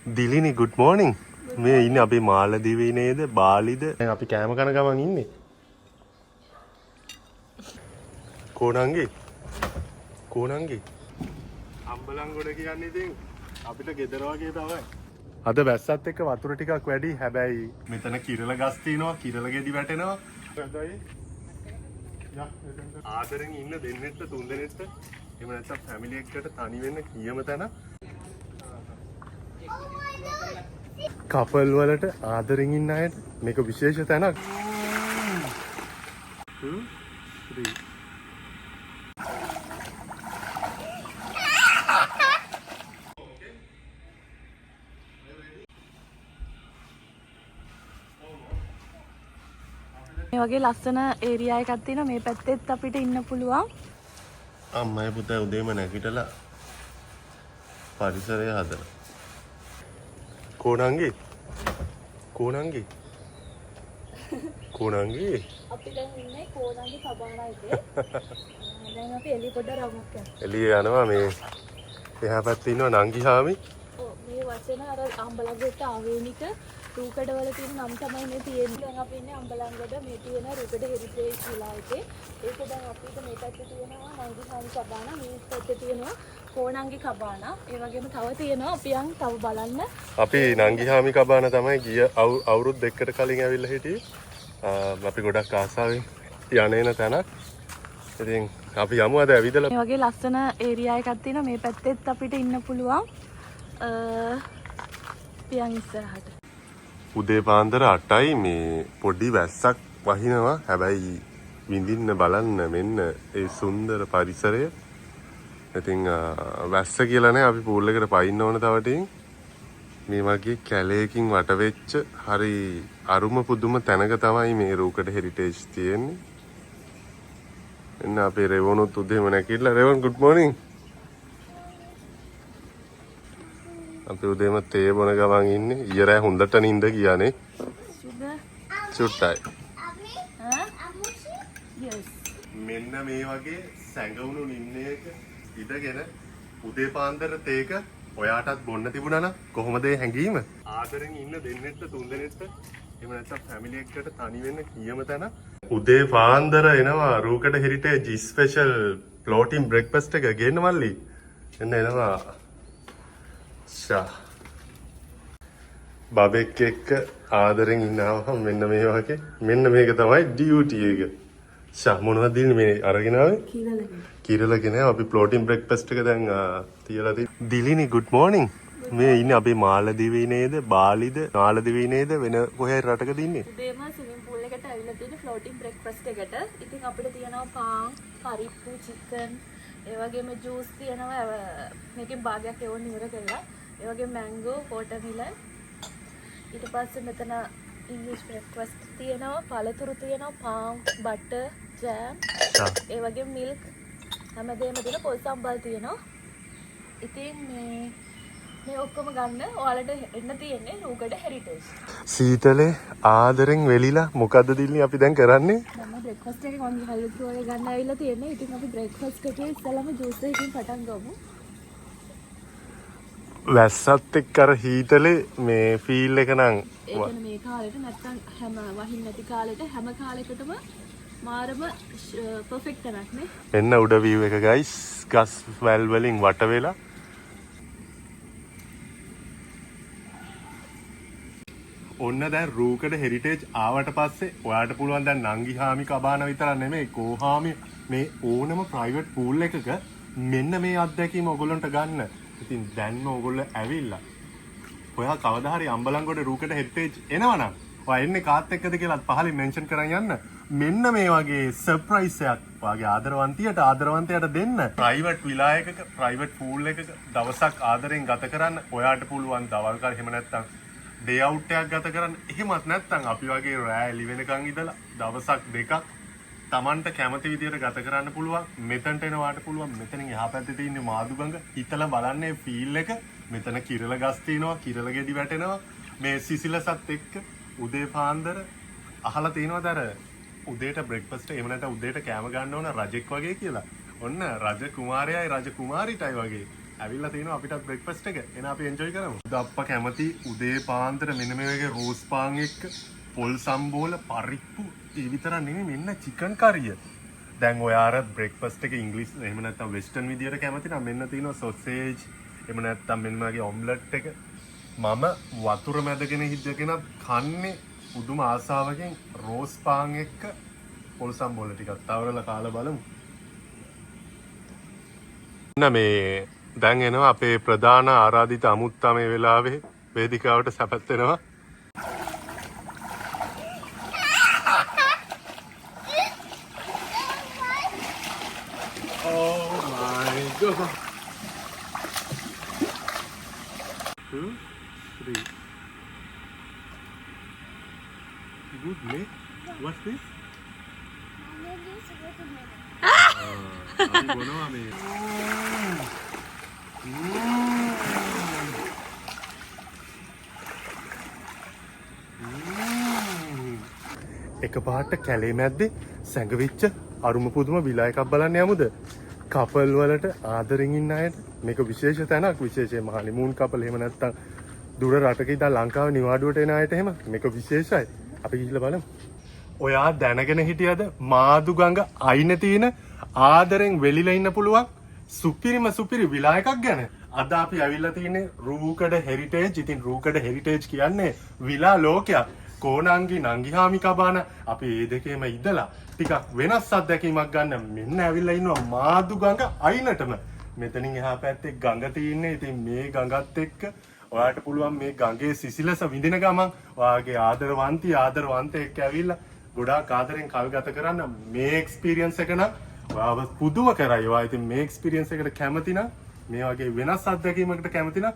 Dilini good morning. මේ ඉන්නේ අපි මාලදිවේ නේද? බාලිද? දැන් අපි කෑම කන ගමන් ඉන්නේ. කෝනංගි? කෝනංගි? අම්බලන්ගොඩ කියන්නේ ඉතින් අපිට ගෙදර වගේ තමයි. අද වැස්සත් එක්ක වතුර ටිකක් වැඩි. හැබැයි මෙතන කිරල ගස් තියෙනවා, කිරල ගෙඩි වැටෙනවා. හැබැයි යා ආදරෙන් ඉන්න දෙන්නෙක්ට තුන් දෙනෙක්ට එහෙම නැත්නම් ෆැමිලි එකකට තනි වෙන්න නියම තැන. කපල් වලට ආදරෙන් ඉන්න අයට මේක විශේෂ තැනක්. 2 3. මේ වගේ ලස්සන ඒරියා එකක් තියෙනවා. මේ පැත්තෙත් අපිට ඉන්න පුළුවන්. අම්මයි පුතා උදේම නැගිටලා පරිසරය හදලා. කෝනංගි? කෝනංගි? කෝනංගි? අපි දැන් ඉන්නේ කෝනංගි කබානා එකේ. දැන් අපි එළිය පොඩ්ඩක් රවුමක් යනවා. එළිය යනවා. මේ එහා පැත්තේ ඉන්නවා නංගි හාමි. ඔව්, මේ වචන අර අම්බලන්ගොඩට ආවේනික රූකඩවල තියෙන නම් තමයි මේ තියෙන්නේ. දැන් අපි ඉන්නේ අම්බලන්ගොඩ මේ තියෙන රූකඩ හෙරිටේජ් විලා එකේ. ඒක දැන් අපිට මේ පැත්තේ තියෙනවා නංගි හාමි කබානා, මේ පැත්තේ තියෙනවා කෝනංගි කබානා. ඒ වගේම තව තියෙනවා. අපි යන් තව බලන්න. අපි නංගි හාමි කබාන තමයි ගිය අවුරුදු දෙකකට කලින් ඇවිල්ලා හිටියේ. අපි ගොඩක් ආසාවෙන් යන එන තැනක්. ඉතින් අපි යමු අද ඇවිදලා. මේ වගේ ලස්සන ඒරියා එකක් තියෙනවා. මේ පැත්තෙත් අපිට ඉන්න පුළුවන්. අපි යන් ඉස්සරහට. උදේ පාන්දර 8යි මේ පොඩි වැස්සක් වහිනවා. හැබැයි විඳින්න බලන්න මෙන්න ඒ සුන්දර පරිසරය. ඉතින් වැස්ස කියලා නෑ, අපි පූල් එකට පයින්න ඕන තව ටිකකින්. මේ වගේ කැලේකින් වටවෙච්ච හරි අරුම පුදුම තැනක තමයි මේ රූකඩ හෙරිටේජ් තියෙන්නේ. එන්න අපේ රෙවොනුත් උදේම නැගිටලා. රෙවොන් ගුඩ් මෝර්නිං. අපි උදේම තේ බොන ගමන් ඉන්නේ. ඊය රෑ හොඳට නින්ද ගියානේ. සුගර්. චුට්ටයි. ඈ? Yes. මෙන්න මේ වගේ සැඟවුණු නින්නයක ඉඳගෙන උදේ පාන්දර තේක ඔයාටත් බොන්න තිබුණා නම් කොහොමද ඒ හැඟීම? ආදරෙන් ඉන්න දෙන්නෙක්ට තුන් දෙනෙක්ට එහෙම නැත්නම් ෆැමිලි එකකට තනි වෙන්න නියම තැන. උදේ පාන්දර එනවා රූකඩ හෙරිටේජ් ස්පෙෂල් ෆ්ලෝටින් බ්‍රෙක්ෆාස්ට් එක ගේන්න මල්ලි. එන්න එනවා. ෂා. බබෙක් එක්ක ආදරෙන් ඉන්නවා මෙන්න මේ වගේ. මෙන්න මේක තමයි ඩියුටි එක. ෂා, මොනවද දින්නේ මේ අරගෙන ආවේ? කිරලගෙන අපි ෆ්ලෝටින් බ්‍රෙක්ෆාස්ට් එක දැන් තියලා තියෙනවා. Dilini good morning. මේ ඉන්නේ අපි මාලදිවේ නේද? බාලිද? මාලදිවේ නේද? වෙන කොහේ හරි රටකද ඉන්නේ? උදේම ස්විමින් පූල් එකට ඇවිල්ලා තියෙන ෆ්ලෝටින් බ්‍රෙක්ෆාස්ට් එකට. ඉතින් අපිට තියෙනවා පාන්, පරිප්පු, චිකන්, ඒ වගේම ජූස් තියෙනවා. මේකෙන් භාගයක් එවොන් ඉවර කරලා. ඒ වගේම මැංගෝ, වෝටර්මිලන්. ඊට පස්සේ මෙතන ඉංග්‍රීසි බ්‍රෙක්ෆාස්ට් තියෙනවා, පළතුරු තියෙනවා, පාන්, බටර්, ජෑම්, ෂා. ඒ වගේම මිල්ක් හැමදේම තියෙන පොල් සම්බල් තියෙනවා. ඉතින් මේ මේ ඔක්කොම ගන්න ඔයාලට එන්න තියෙන්නේ රූකඩ හෙරිටේජ්. සීතලේ ආදරෙන් වෙලිලා මොකද්ද දිල්නි අපි දැන් කරන්නේ? මම බ්‍රෙක්ෆාස්ට් එක මං හල්ලුතු වගේ ගන්න ඇවිල්ලා තියෙන්නේ. ඉතින් අපි බ්‍රෙක්ෆාස්ට් එකේ ඉස්සෙල්ලාම ජූස් එකකින් පටන් ගමු. වැස්සත් එක්ක අර හීතලේ මේ ෆීල් එක නම් ඒ කියන්නේ මේ කාලෙට නැත්තම් හැම වහින්න නැති කාලෙට හැම කාලෙකටම මාරම පර්ෆෙක්ට් තැනක් නේ. මෙන්න උඩ වීව් එක ගයිස්, ගස් වැල් වලින් වට වෙලා. ඔන්න දැන් රූකඩ හෙරිටේජ් ආවට පස්සේ ඔයාට පුළුවන් දැන් නංගි හාමි කබාන විතරක් නෙමෙයි, කෝහාමි මේ ඕනම ප්‍රයිවට් පූල් එකක මෙන්න මේ අත්දැකීම ඔයගොල්ලන්ට ගන්න. ඉතින් දැන්ම ඔයගොල්ලෝ ඇවිල්ලා ඔයා කවදා හරි අම්බලන්ගොඩ රූකඩ හෙරිටේජ් එනවනම් ඔයා එන්නේ කාත් එක්කද කියලාත් පහලින් මෙන්ෂන් කරන් යන්න. මෙන්න මේ වගේ සර්ප්‍රයිස් එකක් ඔයාගේ ආදරවන්තියට ආදරවන්තයාට දෙන්න. ප්‍රයිවට් විලා එකක ප්‍රයිවට් පූල් එකක දවසක් ආදරෙන් ගත කරන්න ඔයාට පුළුවන්. දවල් කාලේ එහෙම නැත්නම් ඩේ අවුට් එකක් ගත කරන්න. එහෙමත් නැත්නම් අපි වගේ රෑ එළි වෙනකන් ඉඳලා දවසක් දෙකක් තමන්ට කැමති විදියට ගත කරන්න පුළුවන්. මෙතනට එනවාට පුළුවන්. මෙතනින් එහා පැත්තේ තියෙන මාදුගඟ හිතලා බලන්නේ ෆීල් එක. මෙතන කිරල ගස් තියෙනවා, කිරල ගෙඩි වැටෙනවා. මේ සිසිලසත් එක්ක උදේ පාන්දර අහලා තියෙනවද අර උදේට බ්‍රෙක්ෆාස්ට් එහෙම නැත්නම් උදේට කෑම ගන්න ඕන රජෙක් වගේ කියලා. ඔන්න රජ කුමාරයයි රජ කුමාරිටයි වගේ. ඇවිල්ලා තිනවා අපිටත් බ්‍රෙක්ෆාස්ට් එක. එන අපි එන්ජොයි කරමු. අද අප්පා කැමති උදේ පාන්දර මෙන්න මේ වගේ රෝස් පාන් එක්ක පොල් සම්බෝල, පරිප්පු, ඒ විතරක් නෙමෙයි, මෙන්න චිකන් කරිය. දැන් ඔයා අර බ්‍රෙක්ෆාස්ට් එක ඉංග්‍රීසි එහෙම නැත්නම් වෙස්ටර්න් විදියට කැමති නම් මෙන්න තියෙනවා සොසේජ්, එහෙම නැත්නම් මෙන්න මේ වගේ ඔම්ලට් එක. මම වතුර මැදගෙන හිටගෙනත් කන්නේ පුදුම ආසාවකින් රෝස් පාන් එක්ක පොල් සම්බෝල ටිකක් තවරලා කාලා බලමු. ඔන්න මේ දැන් එනවා අපේ ප්‍රධාන ආරාධිත අමුත්තා. මේ වෙලාවේ වේදිකාවට සැපත් වෙනවා. Oh my God. Two, three. Good, me. What's this? අපි බොනවා මේ. එකපාරට කැලේ මැද්දේ සැඟවිච්ච අරුම පුදුම විලා එකක් බලන්න යමුද? කපල් වලට, ආදරෙන් ඉන්න අයට මේක විශේෂ තැනක්. විශේෂයෙන්ම හනිමූන් කපල්, එහෙම නැත්නම් දුර රටක ඉඳන් ලංකාවේ නිවාඩුවට එන අයට එහෙම මේක විශේෂයි. අපි ගිහිල්ලා බලමු. ඔයා දැනගෙන හිටියද මාදු ගඟ අයින තියෙන ආදරෙන් වෙලිලා ඉන්න පුළුවන් සුපිරිම සුපිරි විලා එකක් ගැන? අද අපි ඇවිල්ලා තියෙන්නේ රූකඩ හෙරිටේජ්. ඉතින් රූකඩ හෙරිටේජ් කියන්නේ විලා ලෝකයක්. කෝනංගි, නංගිහාමි කබාන, අපි ඒ දෙකේම ඉඳලා ටිකක් වෙනස් අත්දැකීමක් ගන්න මෙන්න ඇවිල්ලා ඉන්නවා මාදු ගඟ අයිනටම. මෙතනින් එහා පැත්තේ ගඟ තියෙන්නේ. ඉතින් මේ ගඟත් එක්ක ඔයාට පුළුවන් මේ ගඟේ සිසිලස විඳින ගමන් ඔයාගේ ආදරවන්තයෙක් එක්ක ඇවිල්ලා ගොඩාක් ආදරෙන් කල් ගත කරන්න. මේ එක්ස්පීරියන්ස් එක නම් ඔයාව පුදුම කරයි. ඔයා ඉතින් මේ එක්ස්පීරියන්ස් එකට කැමති නම්, මේ වගේ වෙනස් අත්දැකීමකට කැමති නම්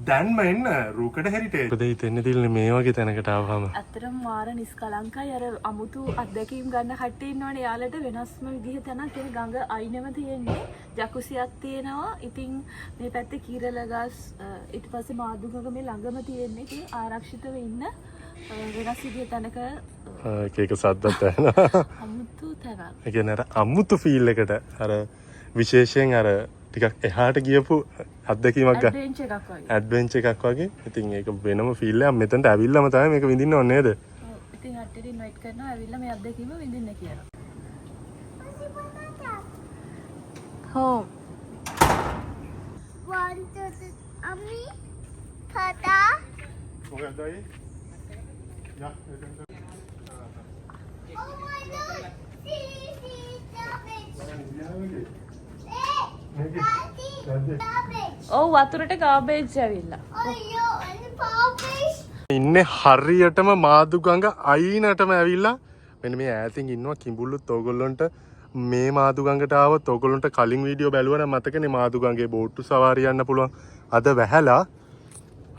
දැන්ම එන්න රූකඩ හෙරිටේජ්. මොකද හිතෙන්නේ දිල්නේ මේ වගේ තැනකට ආවම? ඇත්තටම මාර නිස්කලංකයි. අර අමුතු අත්දැකීම් ගන්න කට්ටිය ඉන්නවනේ, එයාලට වෙනස්ම විදිහ තැනක්. ඒ ගඟ අයිනෙම තියෙන්නේ. ජකුසියක් තියෙනවා. ඉතින් මේ පැත්තේ කිරල ගස්, ඊට පස්සේ මාදු ගඟ මේ ළඟම තියෙන්නේ. ඉතින් ආරක්ෂිතව ඉන්න වෙනස් විදිහ තැනක. එක එක සද්දත් ඇහෙනවා. අමුතු තැනක්. ඒ කියන්නේ අර අමුතු ෆීල් එකට, අර විශේෂයෙන් අර ටිකක් එහාට ගියපු අත්දැකීමක් ගන්න. ඇඩ්වෙන්චර් එකක් වගේ. ඇඩ්වෙන්චර් එකක් වගේ. ඉතින් ඒක වෙනම ෆීල් එකක්. මෙතනට ඇවිල්ලාම තමයි මේක විඳින්න ඕනේ නේද? ඔව්, ඉතින් කට්ටියට ඉන්වයිට් කරනවා ඇවිල්ලා මේ අත්දැකීම විඳින්න කියලා. Home. One, two, three. Ami, Tata. මොකක්ද අයියේ? යා එතනට. Oh my God. See, see, garbage. Hey, Daddy, garbage. ඔව්, වතුරට ගාබේජ් ඇවිල්ලා. Oh, yo, and garbage. ඉන්නේ හරියටම මාදු ගඟ අයිනටම ඇවිල්ලා. මෙන්න මේ ඈතින් ඉන්නවා කිඹුල්ලුත්. ඕගොල්ලොන්ට මේ මාදු ගඟට ආවොත්, ඕගොල්ලොන්ට කලින් වීඩියෝ බැලුවා නම් මතකනේ, මාදු ගඟේ බෝට්ටු සවාරි යන්න පුළුවන්. අද වැහැලා,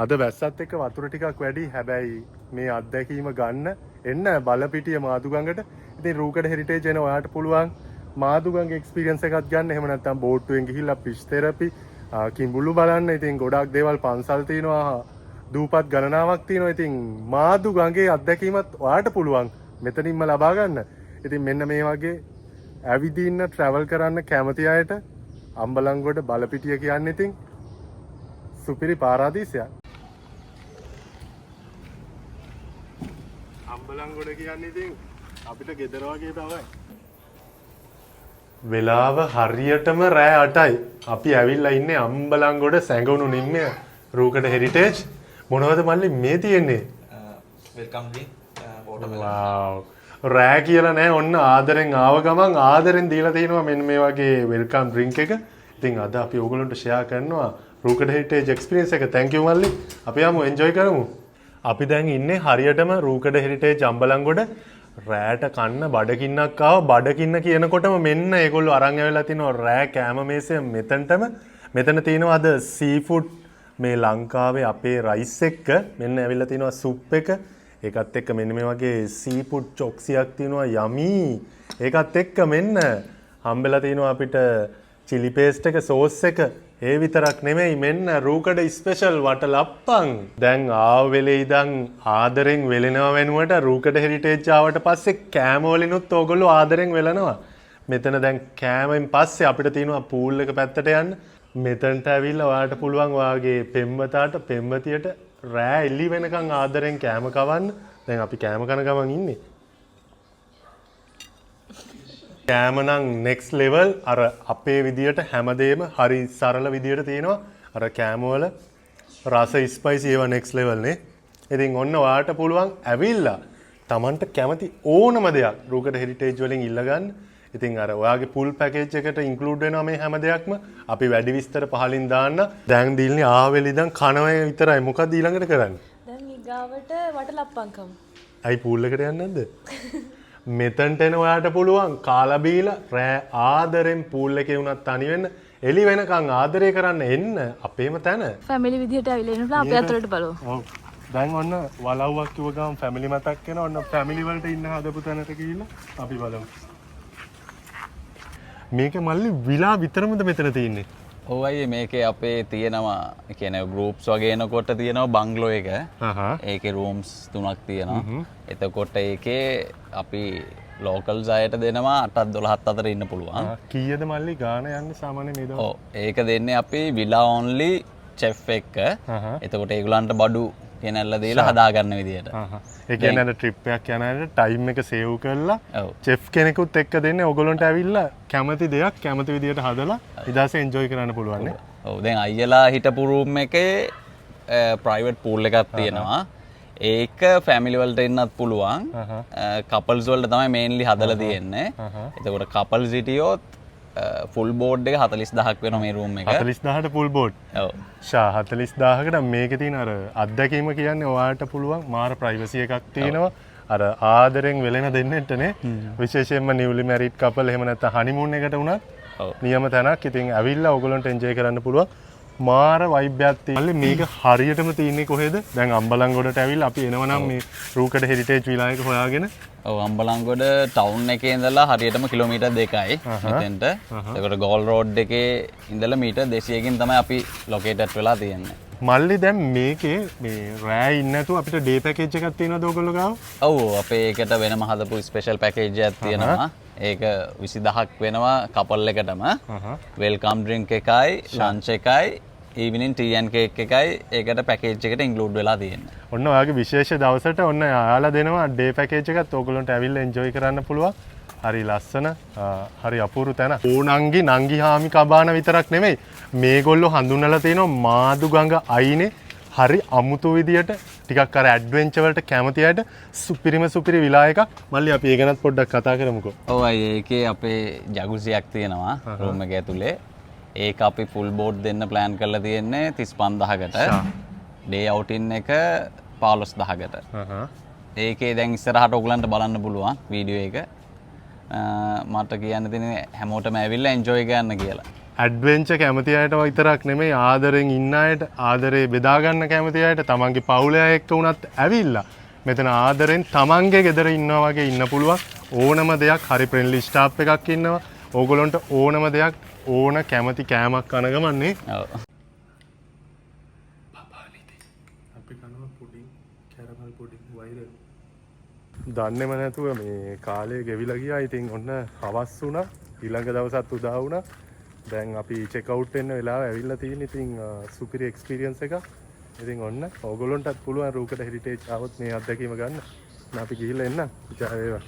අද වැස්සත් එක්ක වතුර ටිකක් වැඩි. හැබැයි මේ අත්දැකීම ගන්න එන්න බලපිටිය මාදු ගඟට. ඉතින් රූකඩ හෙරිටේජ් එන ඔයාට පුළුවන් මාදු ගඟ එක්ස්පීරියන්ස් එකක් ගන්න. එහෙම නැත්නම් බෝට්ටුවෙන් ගිහිල්ලා ෆිෂ් තෙරපි, කිඹුලු බලන්න. ඉතින් ගොඩාක් දේවල්, පන්සල් තියෙනවා, දූපත් ගණනාවක් තියෙනවා. ඉතින් මාදු ගඟේ අත්දැකීමත් ඔයාට පුළුවන් මෙතනින්ම ලබා ගන්න. ඉතින් මෙන්න මේ වගේ ඇවිදින්න, ට්‍රැවල් කරන්න කැමති අයට අම්බලන්ගොඩ බලපිටිය කියන්නේ ඉතින් සුපිරි පාරාදීසයක්. අම්බලන්ගොඩ කියන්නේ ඉතින් අපිට ගෙදර වගේ තමයි. වෙලාව හරියටම රෑ 8යි. අපි ඇවිල්ලා ඉන්නේ අම්බලන්ගොඩ සැඟවුණු නිම්මය රූකඩ හෙරිටේජ්. මොනවද මල්ලි මේ තියෙන්නේ? Welcome drink, watermelon. වව්. රෑ කියලා නෑ, ඔන්න ආදරෙන් ආව ගමන් ආදරෙන් දීලා තිනවා මෙන්න මේ වගේ welcome drink එක. ඉතින් අද අපි ඕගොල්ලන්ට ෂෙයා කරනවා රූකඩ හෙරිටේජ් එක්ස්පීරියන්ස් එක. Thank you මල්ලි. අපි යමු, එන්ජොයි කරමු. අපි දැන් ඉන්නේ හරියටම රූකඩ හෙරිටේජ් අම්බලන්ගොඩ. රෑට කන්න බඩගින්නක් ආව. බඩගින්න කියනකොටම මෙන්න ඒගොල්ලෝ අරන් ඇවිල්ලා තිනවා රෑ කෑම මේසය මෙතනටම. මෙතන තියෙනවා අද සී ෆුඩ්, මේ ලංකාවේ අපේ රයිස් එක්ක මෙන්න ඇවිල්ලා තිනවා සුප් එක. ඒකත් එක්ක මෙන්න මේ වගේ සී ෆුඩ් චොක්සියක් තියෙනවා, යමි. ඒකත් එක්ක මෙන්න හම්බෙලා තිනවා අපිට චිලි පේස්ට් එක, සෝස් එක. ඒ විතරක් නෙමෙයි, මෙන්න රූකඩ ස්පෙෂල් වටලප්පන්. දැන් ආව වෙලේ ඉඳන් ආදරෙන් වෙලෙනව වෙනුවට රූකඩ හෙරිටේජ් ආවට පස්සේ කෑම වලිනුත් ඕගොල්ලෝ ආදරෙන් වෙලනවා. මෙතන දැන් කෑමෙන් පස්සේ අපිට තියෙනවා පූල් එක පැත්තට යන්න. මෙතනට ඇවිල්ලා ඔයාට පුළුවන් ඔයාගේ පෙම්වතාට, පෙම්වතියට රෑ එළි වෙනකන් ආදරෙන් කෑම කවන්න. දැන් අපි කෑම කන ගමන් ඉන්නේ. කෑම නම් නෙක්ස්ට් ලෙවල්. අර අපේ විදියට හැමදේම හරි සරල විදියට තියෙනවා. අර කෑම වල රස, ස්පයිසි ඒවා නෙක්ස්ට් ලෙවල් නේ. ඉතින් ඔන්න ඔයාට පුළුවන් ඇවිල්ලා තමන්ට කැමති ඕනම දෙයක් රූකඩ හෙරිටේජ් වලින් ඉල්ල ගන්න. ඉතින් අර ඔයාගේ ෆුල් පැකේජ් එකට ඉන්ක්ලූඩ් වෙනවා මේ හැම දෙයක්ම. අපි වැඩි විස්තර පහලින් දාන්න. දැන් දිල්නි ආවෙලි ඉඳන් කනවා විතරයි. මොකක්ද ඊළඟට කරන්නේ? දැන් ඊගාවට වටලප්පන් කමු. ඇයි, පූල් එකට යන්නේ නැද්ද? මෙතනට එන ඔයාට පුළුවන් කාලා බීලා රෑ ආදරෙන් පූල් එකේ වුණත් තනි වෙන්න, එළි වෙනකන් ආදරය කරන්න එන්න අපේම තැන. ෆැමිලි විදිහට ඇවිල්ලා ඉන්න පුළුවන්. අපි අතරට බලමු. ඔව්. දැන් ඔන්න වලව්වක් කිව්ව ගමන් ෆැමිලි මතක් වෙනවා. ඔන්න ෆැමිලි වලට ඉන්න හදපු තැනට ගිහිල්ලා අපි බලමු. මේක මල්ලි විලා විතරමද මෙතන තියෙන්නේ? ඔව් අයියේ, මේකේ අපේ තියෙනවා, ඒ කියන්නේ ගෲප්ස් වගේ එනකොට තියෙනවා බංගලෝ එක. ඒකේ රූම්ස් තුනක් තියෙනවා. එතකොට ඒකේ අපි ලෝකල්ස් අයට දෙනවා 8ක් 12ක් අතර ඉන්න පුළුවන්. කීයද මල්ලි ගාන යන්නේ සාමාන්‍ය මේ දවස්? ඔව්, ඒක දෙන්නේ අපි විලා ඔන්ලි චෙෆ් එක්ක. එතකොට ඒගොල්ලන්ට බඩු ගෙනල්ලා දීලා හදාගන්න විදියට. ඒ කියන්නේ අර ට්‍රිප් එකක් යන අයට ටයිම් එක සේව් කරලා චෙෆ් කෙනෙකුත් එක්ක දෙන්නේ. ඔයගොල්ලන්ට ඇවිල්ලා කැමති දෙයක් කැමති විදියට හදලා නිදහසේ එන්ජොයි කරන්න පුළුවන් නේ. ඔව්, දැන් අයියලා හිටපු රූම් එකේ ප්‍රයිවට් පූල් එකක් තියෙනවා. ඒක ෆැමිලි වලට එන්නත් පුළුවන්. කපල්ස් වලට තමයි මේන්ලි හදලා තියෙන්නේ. එතකොට කපල්ස් හිටියොත් ෆුල් බෝඩ් එක 40,000ක් වෙනවා මේ රූම් එක. 40,000ට ෆුල් බෝඩ්? ඔව්. ෂා, 40,000කට මේකේ තියෙන අර අත්දැකීම කියන්නේ ඔයාට පුළුවන් මාර ප්‍රයිවසි එකක් තියෙනවා. අර ආදරෙන් වෙලෙන දෙන්නෙටනේ, විශේෂයෙන්ම නිව්ලි මැරිඩ් කපල් එහෙම නැත්නම් හනිමූන් එකට වුණත් නියම තැනක්. ඉතින් ඇවිල්ලා ඔයගොල්ලන්ට එන්ජොයි කරන්න පුළුවන්. මාර වයිබ් එකක් තියෙනවා. මල්ලි, මේක හරියටම තියෙන්නේ කොහෙද? දැන් අම්බලන්ගොඩට ඇවිල්ලා අපි එනවා නම් මේ රූකඩ හෙරිටේජ් විලා එක හොයාගෙන. ඔව්, අම්බලන්ගොඩ ටවුන් එකේ ඉඳලා හරියටම කිලෝමීටර් 2යි මෙතෙන්ට. එතකොට ගෝල් රෝඩ් එකේ ඉඳලා මීටර් 200කින් තමයි අපි ලොකේටඩ් වෙලා තියෙන්නේ. මල්ලි, දැන් මේකේ මේ රෑ ඉන්න නැතුව අපිට ඩේ පැකේජ් එකක් තියෙනවද ඔයගොල්ලෝ ගාව? ඔව්, අපේ ඒකට වෙනම හදපු ස්පෙෂල් පැකේජ් එකක් තියෙනවා. ඒක 20,000ක් වෙනවා කපල් එකටම. Welcome drink එකයි, ලන්ච් එකයි, ඊවිනිං ටී ඇන්ඩ් කේක් එකයි ඒකට පැකේජ් එකට ඉන්ක්ලූඩ් වෙලා තියෙන්නේ. ඔන්න ඔයාගේ විශේෂ දවසට ඔන්න එයාලා දෙනවා ඩේ පැකේජ් එකත්. ඔයගොල්ලන්ට ඇවිල්ලා එන්ජොයි කරන්න පුළුවන්. හරි ලස්සන, හරි අපූර්ව තැන. ඕනංගි නංගි හාමි කබාන විතරක් නෙමෙයි. මේගොල්ලෝ හඳුන්වලා තියෙනවා මාදු ගඟ අයිනේ හරි අමුතු විදියට ටිකක් අර ඇඩ්වෙන්චර් වලට කැමති අයට සුපිරිම සුපිරි විලා එකක්. මල්ලි, අපි ඒ ගැනත් පොඩ්ඩක් කතා කරමුකෝ. ඔව් අයියේ, ඒකේ අපේ ජගුසියක් තියෙනවා රූම් එක ඇතුලේ. ඒක අපි ෆුල් බෝඩ් දෙන්න ප්ලෑන් කරලා තියෙන්නේ 35,000කට. ඩේ අවුටින් එක 15,000කට. ඒකේ දැන් ඉස්සරහට ඔයගලන්ට බලන්න පුළුවන් වීඩියෝ එක. මට කියන්න තියෙන්නේ හැමෝටම ඇවිල්ලා එන්ජොයි කරන්න කියලා. ඇඩ්වෙන්චර් කැමති අයට විතරක් නෙමෙයි, ආදරෙන් ඉන්න අයට, ආදරේ බෙදා ගන්න කැමති අයට, තමන්ගේ පවුලේ අය එක්ක වුණත් ඇවිල්ලා මෙතන ආදරෙන් තමන්ගේ ගෙදර ඉන්නවා වගේ ඉන්න පුළුවන්. ඕනම දෙයක් හරි ෆ්‍රෙන්ඩ්ලි ස්ටාෆ් එකක් ඉන්නවා. ඕගොල්ලන්ට ඕනම දෙයක් ඕන කැමති කෑමක් කන ගමන් නේ. ඔව්. අපි කනවා පුඩින්, කැරමල් පුඩින් වෛරල්. දන්නේම නැතුව මේ කාලය ගෙවිලා ගියා. ඉතින් ඔන්න හවස් වුණා. ඊළඟ දවසත් උදා වුණා. දැන් අපි චෙක් අවුට් වෙන්න වෙලාව ඇවිල්ලා තියෙන. ඉතින් සුපිරි එක්ස්පීරියන්ස් එකක්. ඉතින් ඔන්න ඕගොල්ලන්ටත් පුළුවන් රූකඩ හෙරිටේජ් ආවොත් මේ අත්දැකීම ගන්න. අපි ගිහිල්ලා එන්න. ජය වේවා.